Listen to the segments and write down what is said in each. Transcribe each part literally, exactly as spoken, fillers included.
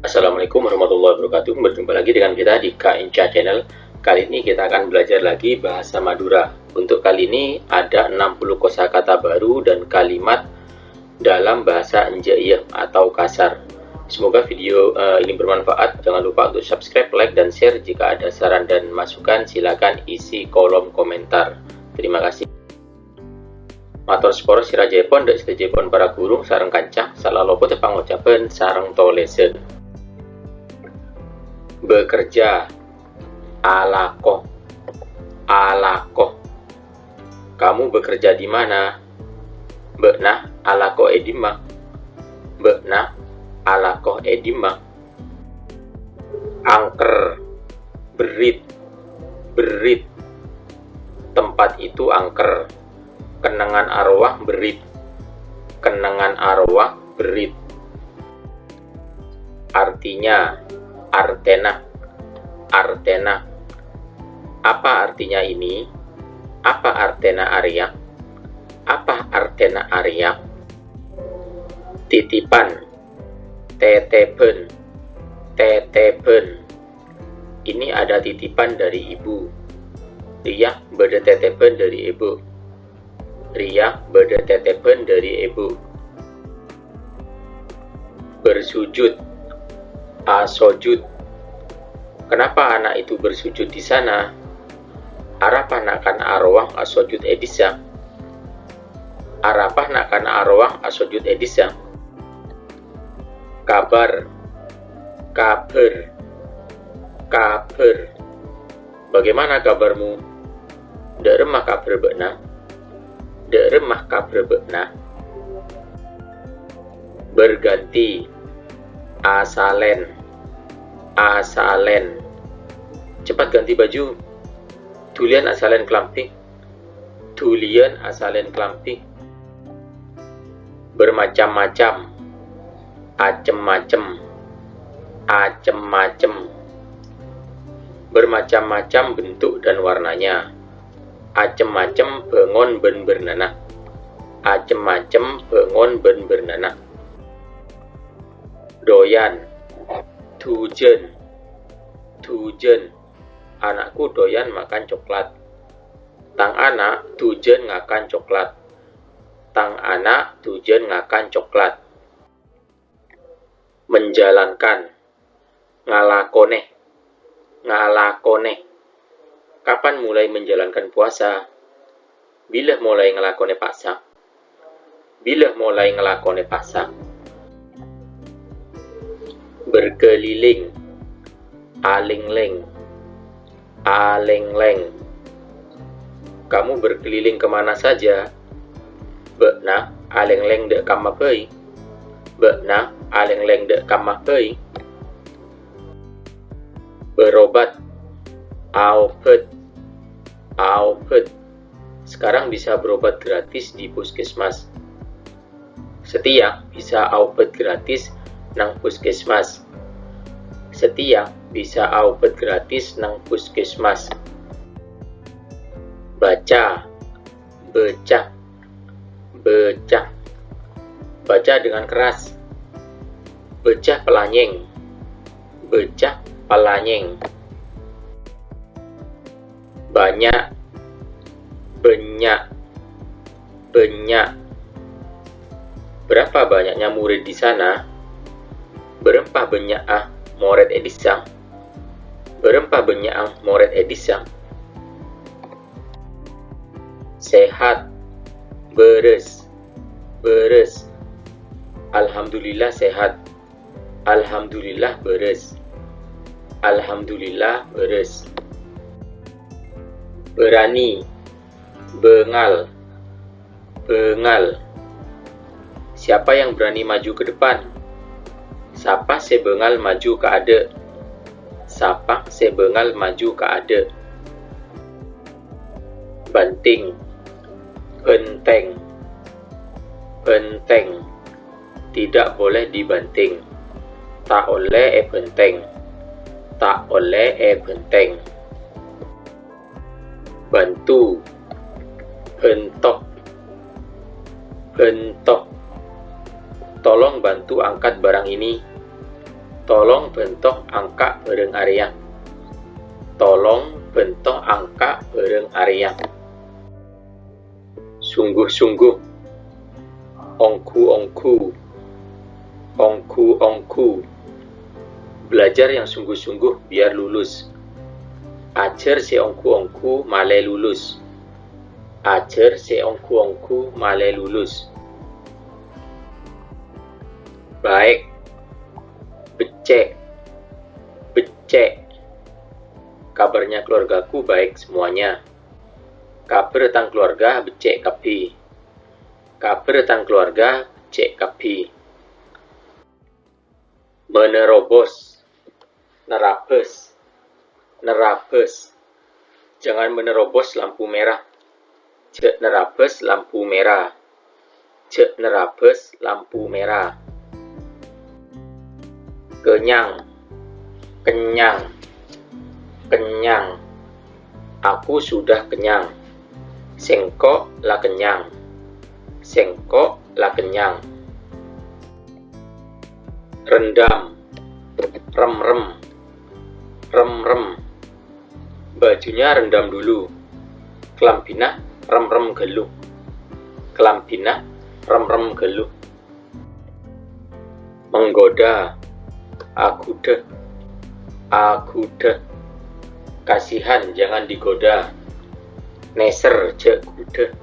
Assalamualaikum warahmatullahi wabarakatuh. Berjumpa lagi dengan kita di K N C Channel. Kali ini kita akan belajar lagi bahasa Madura. Untuk kali ini ada enam puluh kosakata baru dan kalimat dalam bahasa Enjâiyâ atau kasar. Semoga video, eh, ini bermanfaat. Jangan lupa untuk subscribe, like, dan share. Jika ada saran dan masukan, silakan isi kolom komentar. Terima kasih. Mator sapora sè rajâèpon ḍâ' sadhâjâèpon para ghuru sareng kanca, salalopo tè pangocabhân sareng tolèsan. Bekerja, alako, alako. Kamu bekerja di mana? Bâ'na alako è ḍimma? Bâ'na alako è ḍimma? Angker, berit, berit. Tempat itu angker. Kennengngan arowa berit. Kennengngan arowa berit. Artinya, artèna, artèna. Apa artinya ini? Apa artèna arèya? Apa artèna arèya? Titipan, tètèbhân, tètèbhân. Ini ada titipan dari ibu. Rèya bâḍâ tètèbhân ḍâri èbhu. Rèya bâḍâ tètèbhân ḍâri èbhu. Bersujud, asojud. Kenapa anak itu bersujud di sana? Arapa na'-kana' arowa asojud è ḍissa'? Arapa na'-kana' arowa asojud è ḍissa'? Kabar, kabhâr, kabhâr. Bagaimana kabarmu? Ḍâ' remma kabhâr bâ'na? Ḍâ' remma kabhâr bâ'na? Berganti, asalèn, asalèn. Cepat ganti baju. Dhuliyân asalèn kalambhi. Dhuliyân asalèn kalambhi. Bermacam-macam, acem-macem, acem-macem. Bermacam-macam bentuk dan warnanya. Acem-macem bângon bân bârnana. Acem-macem bângon bân bârnana. Ḍoyan, ḍujân, ḍujân. Anakku ḍoyan makan coklat. Tang ana' ḍujân ngakan coklat. Tang ana' ḍujân ngakan coklat. Menjalankan, ngalakonè, ngalakonè. Kapan mulai menjalankan puasa? Bilâ molaè ngalakonè pasa? Bilâ molaè ngalakonè pasa? Berkeliling, alènglèng, alènglèng. Kamu berkeliling ke mana saja? Bâ'na alènglèng ḍâ' kamma bhâi? Bâ'na alènglèng ḍâ' kamma bhâi? Berobat, aobhât, aobhât. Sekarang bisa berobat gratis di puskesmas. Satèya bisa aobhât gratis nang puskesmas. Satèya bisa aobhât gratis nang puskesmas. Baca, bâca, bâca. Baca dengan keras. Bâca palanyèng. Bâca palanyèng. Bânnya', bânnya', bânnya'. Berapa banyaknya murid di sana? Bârâmpa bânnya'a morèd è ḍissa'? Bârâmpa bânnya'a morèd è ḍissa'? Sehat, bârâs, bârâs. Alhamdulillah sehat. Alhamdulillah bârâs. Alhamdulillah bârâs. Berani, bângal, bângal. Siapa yang berani maju ke depan? Sapa sè bângal maju ka aḍâ'? Sapa sè bângal maju ka aḍâ'? Banting, bhântèng, bhântèng. Tidak boleh dibanting. Ta' ollè èbhântèng. Ta' ollè èbhântèng. Bantu, bhânto, bhânto. Tolong bantu angkat barang ini. Tolong bhânto angka' bhârâng arèya. Tolong bhânto angka' bhârâng arèya. Sungguh-sungguh. Ongghu-ongghu. Ongghu-ongghu. Belajar yang sungguh-sungguh biar lulus. Ajhâr sè ongghu-ongghu malè lulus. Ajhâr sè ongghu-ongghu malè lulus. Baik. Beccè'. Beccè'. Kabarnya keluargaku baik semuanya. Kabhâr tang keluarga beccè' kabbhi. Kabhâr tang keluarga beccè' kabbhi. Menerobos. Nerabâs. Nerabâs. Jangan menerobos lampu merah. Jhâ' nerabâs lampu mèra. Jhâ' nerabâs lampu mèra. Kenyang. Kenyang. Kenyang. Aku sudah kenyang. Sèngko' la kenyang. Sèngko' la kenyang. Rendam. Remrem. Remrem. Bajunya rendam dulu. Kalambhina remrem ghâllu. Kalambhina remrem ghâllu. Menggoda. Aghudhâ. Aghudhâ. Kasihan, jangan digoda. Nèser, jhâ' ghudhâ.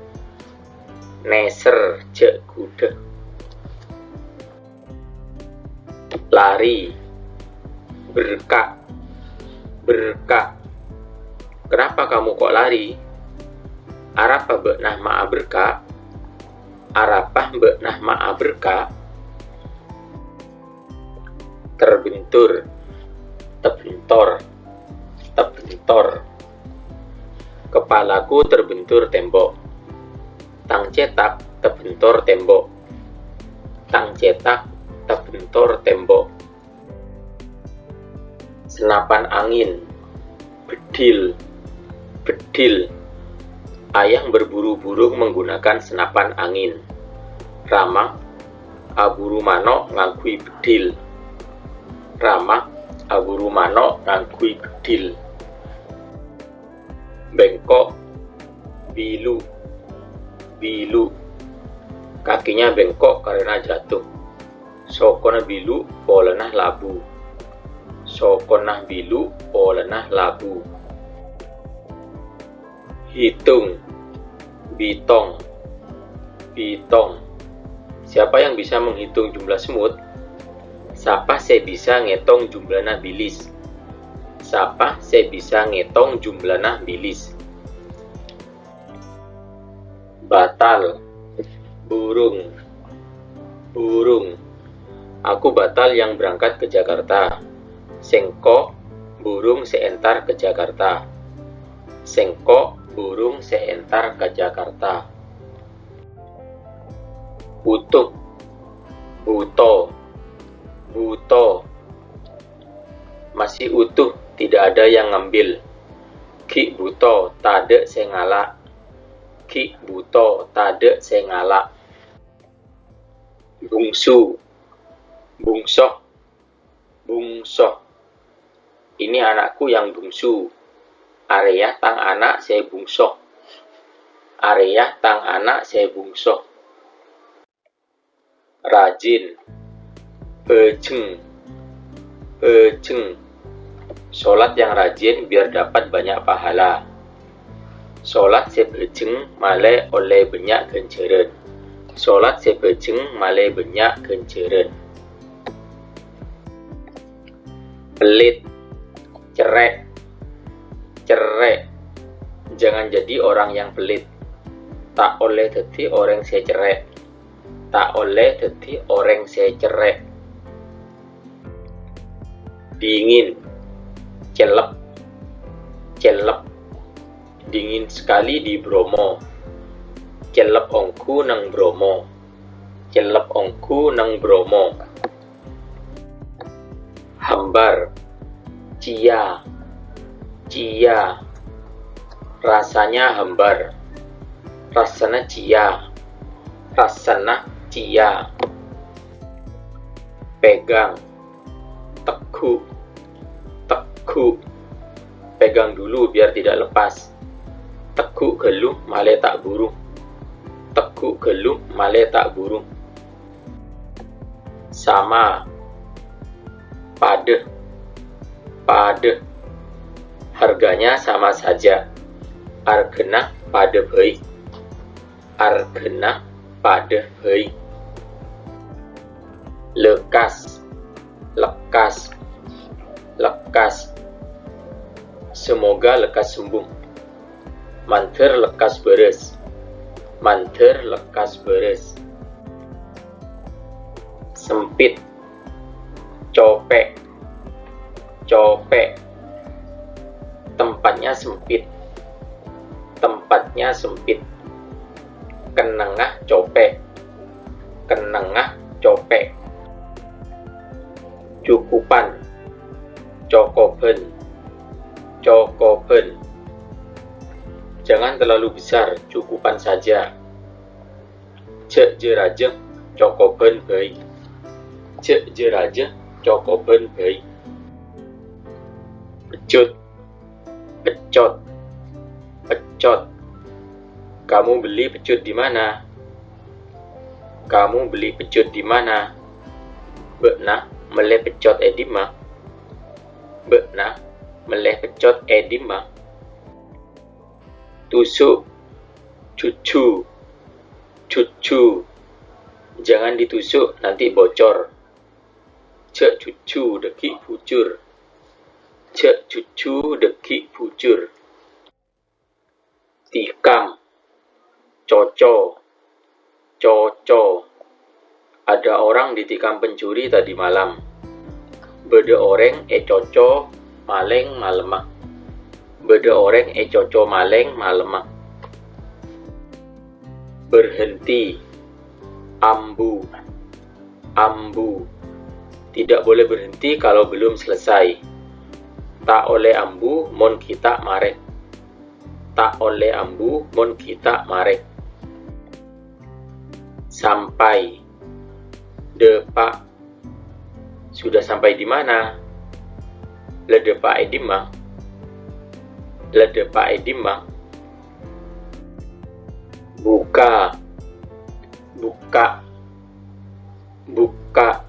Nèser, jhâ' ghudhâ. Lari. Berka'. Berka'. Kenapa kamu kok lari? Arapa bâ'na ma' aberka'? Arapa bâ'na ma' aberka'? Terbentur. Tebentor. Tebentor. Kepalaku terbentur tembok. Tang cètak tebentor tembok. Tang cètak tebentor tembok. Senapan angin. Bedhil. Bedhil. Ayah berburu burung menggunakan senapan angin. Rama aburu mano' ngangghuy bedhil. Rama aburu mano' ngangghuy bedhil. Bengko'. Bilu. Bilu. Kakinya bengkok karena jatuh. Sokona bilu, polana labu. Sokona bilu, polana labu. Hitung. Bitong. Bitong. Siapa yang bisa menghitung jumlah semut? Sapa sè bisa ngètong jumlana bilis? Sapa sè bisa ngètong jumlana bilis? Batal. Burung. Burung. Aku batal yang berangkat ke Jakarta. Sèngko' burung sè entar ka Jakarta. Sèngko' burung sè entar ka Jakarta. Utuh. Buto. Buto. Masih utuh, tidak ada yang ngambil. Ghi' buto, tadâ' sè ngala'. Ghi' buto, tadâ' sè ngala'. Bungsu. Bungso. Bungso. Ini anakku yang bungsu. Arèya tang ana' sè bungso. Arèya tang ana' sè bungso. Rajin. Bhâjheng. Bhâjheng. Sholat yang rajin biar dapat banyak pahala. Sholat sè bhâjheng malè ollè bânnya' ghânjhârân. Sholat sè bhâjheng malè bânnya' ghânjhârân. Pelit. Cerrè'. Cerrè'. Jangan jadi orang yang pelit. Ta' ollè dhâddhi orèng sè cerrè'. Ta' ollè dhâddhi orèng sè cerrè'. Dingin. Cellep. Cellep. Dingin sekali di Bromo. Cellep ongghu neng Bromo. Cellep ongghu neng Bromo. Hambar. Ciya. Ciya. Rasanya hambar. Rassana ciya. Rassana ciya. Pegang. Tek-, Tegghu', tegghu'. Pegang dulu biar tidak lepas. Tegghu' ghâllu malè ta' buru. Tegghu' ghâllu malè ta' buru. Sama. Padâ. Padâ. Harganya sama saja. Arghâna padâ bhâi. Arghâna padâ bhâi. Lekas. Lekkas. Lekkas. Semoga lekas sembuh. Mandhâr lekkas bârâs. Mandhâr lekkas bârâs. Sempit. Copè'. Copè'. Tempatnya sempit. Tempatnya sempit. Kennengnga copè'. Kennengnga copè'. Cukupan. Cokobhân. Cokobhân. Jangan terlalu besar, cukupan saja. Jhâ' jâ rajâ, cokobhân bhâi. Jhâ' jâ rajâ, cokobhân bhâi. Pecut. Pecot. Pecot. Kamu beli pecut di mana? Kamu beli pecut di mana? Bâ'na mellè pecot è dimma? Bâ'na mellè pecot è dimma? Tusuk. Jhujhu. Jhujhu. Jangan ditusuk, nanti bocor. Jhâ' jhujhu, dhâggi' bujur. Jhâ' jhujhu, dhâggi' bujur. Tikam. Coco. Coco. Ada orang ditikam pencuri tadi malam. Bâdâ orèng ècoco malèng malemma. Bâdâ orèng ècoco malèng malemma. Berhenti. Ambu. Ambu. Tidak boleh berhenti kalau belum selesai. Ta' ollè ambu mon ghi' ta' marè. Ta' ollè ambu mon ghi' ta' marè. Sampai. Dâpa'. Sudah sampai di mana? La dâpa' è dimma? La dâpa' è dimma? Buka. Bukka'. Bukka'.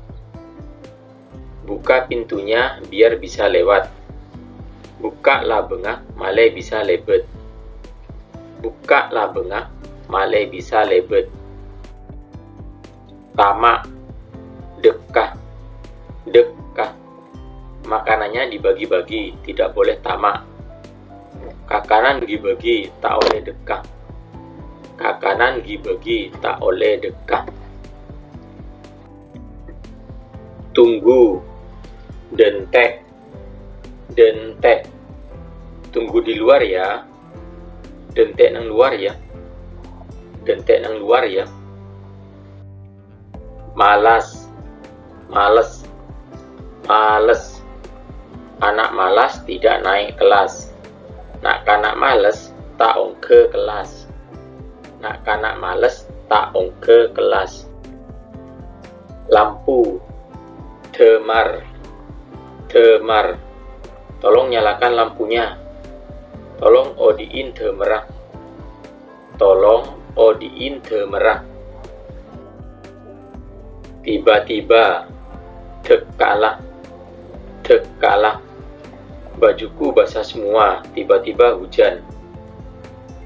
Buka pintunya biar bisa lewat. Bukka' labângnga malè bisa lèbât. Bukka' labângnga malè bisa lèbât. Tama'. Dhâkka. Dhâkka. Makanannya dibagi-bagi, tidak boleh tama'. Kakanan ghi' bâgi, ta' ollè dhâkka. Kakanan ghi' bâgi, ta' ollè dhâkka. Tunggu. Dântè'. Dântè'. Tunggu di luar ya. Dântè' neng luar ya. Dântè' neng luar ya. Malas. Males. Males. Anak malas tidak naik kelas. Na'-kana' males ta' ongghâ kellas. Na'-kana' males ta' ongghâ kellas. Lampu. Dâmar. Dâmar. Tolong nyalakan lampunya. Tolong odi'in dâmarra. Tolong odi'in dâmarra. Tiba-tiba. Dhâkkala. Dhâkkala. Bajuku basah semua, tiba-tiba hujan.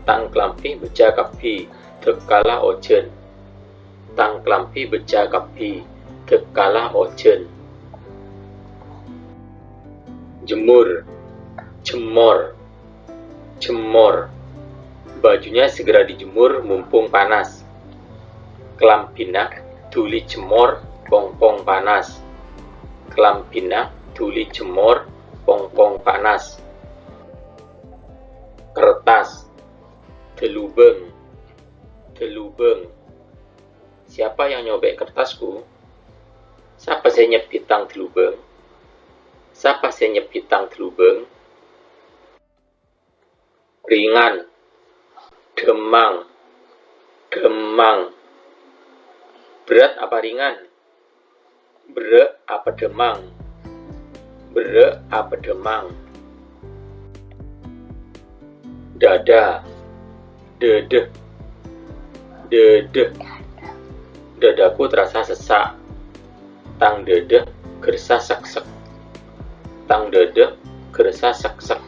Tang kalambhi becca kabbhi, dhâkkala ojhân. Tang kalambhi becca kabbhi, dhâkkala ojhân. Jemur. Jemmor. Jemmor. Bajunya segera dijemur mumpung panas. Kalambhina dhuli jemmor pong-pong panas. Kalambhina dhuli jemmor pong-pong panas. Kertas. Dâlubâng. Dâlubâng. Siapa yang nyobek kertasku? Sapa sè nyebbhit tang dâlubâng? Sapa sè nyebbhit tang dâlubâng? Ringan. Dhâmmang. Dhâmmang. Berat apa ringan? Berrâ' apa dhâmmang? Berrâ' apèddhemmang. Dada, dâdâ, dâdâ. Dadaku terasa sesak. Tang dâdâ gersa seksek. Tang dâdâ gersa seksek.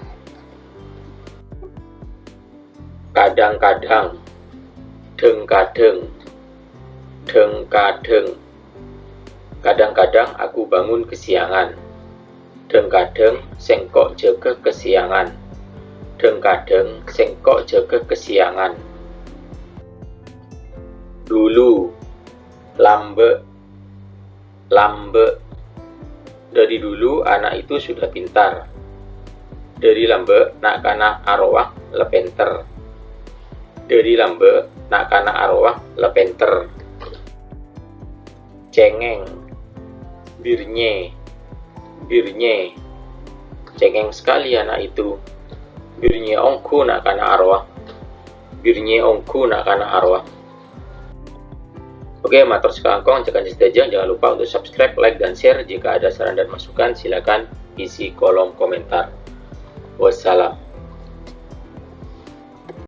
Kadhâng-kadhâng, dhâng-kadhâng, dhâng-kadhâng. Kadhâng-kadhâng aku bangun kesiangan. Dhâng-kadhâng sèngko' jâgâ kesiangan. Dhâng-kadhâng sèngko' jâgâ kesiangan. Dulu, lambâ', lambâ'. Dari dulu anak itu sudah pintar. Dâri lambâ' na'-kana' arowa la pènter. Dâri lambâ' na'-kana' arowa la pènter. Cengeng, birnye, birnye. Cengeng sekali anak itu. Birnye ongghu na'-kana' arowa. Birnye ongghu na'-kana' arowa. Oke, mator sakalangkong, jhâ' kanca sadhâjâ, jangan lupa untuk subscribe, like, dan share. Jika ada saran dan masukan, silakan isi kolom komentar. Wassalam.